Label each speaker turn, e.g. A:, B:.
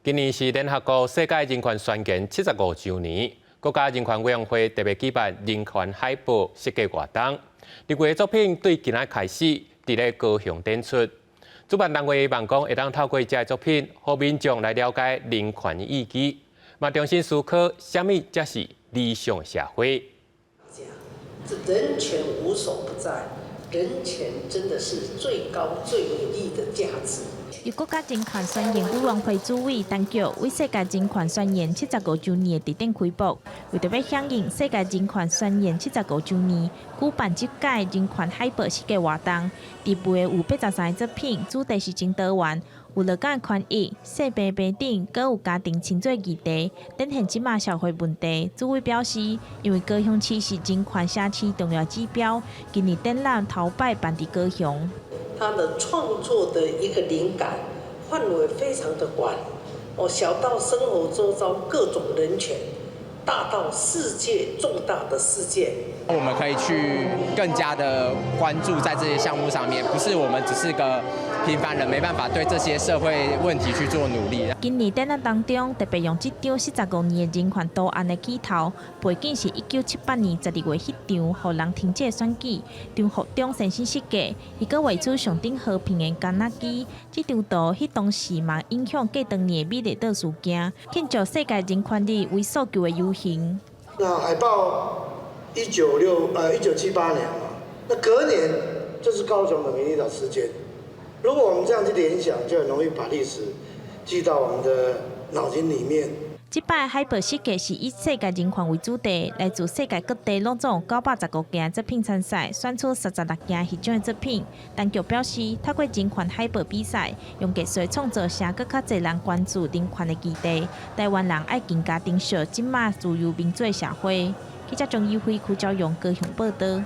A: 今年是聯合國世界人權宣言75週年，國家人權委員會特別舉辦人權海報設計活動。入圍作品對今仔開始佇咧高雄展出。主辦單位希望講會當透過這个作品，予民眾來了解人權意義，嘛重新思考啥物才是理想社會。
B: 人權無所不在，人權真的是最高最美麗的價值。
C: 由國家人權宣言委員會主委陳菊為世界人權宣言75週年的佇頂開幕，為著欲響應世界人權宣言七十五週年，舉辦這屆人權海報設計活動。入圍有83個作品，主題是真多元，有勞工權益、性別平等，閣有家庭親子議題，展現這馬社會問題。主委表示，因為高雄市是人權城市重要指標，今年展覽頭擺辦佇高雄。
B: 他的創作的一個靈感範圍非常的廣，哦，小到生活周遭各種人權，大到世界重大的事件。
D: 我們可以去更加的關注在這些項目上面，不是我們只是個平凡人，沒辦法對這些社會問題去做努力。
C: 今年展覽當中，特別用這張75年的人權圖案的起頭，背景是1978年12月彼場予人停止選舉，張福中先生設計，伊閣畫出象徵和平的柑仔機。這張圖彼當時嘛影響過當年的美麗島事件，慶祝世界人權日為訴求的遊行。
E: 那海報1978年嘛，那隔年就是高雄的美麗島事件。如果我們這樣去聯想，就很容易把歷史記到我們的腦筋裡面。
C: 這擺海報設計是以世界人權為主題，來自世界各地攏總有915件作品參賽，選出36件獲獎的作品。當局表示，透過人權海報比賽，用藝術創作聲閣較濟人關注人權的議題。台灣人愛更加珍惜這馬自由民主的社會。記者張怡輝、柯昭勇高雄報道。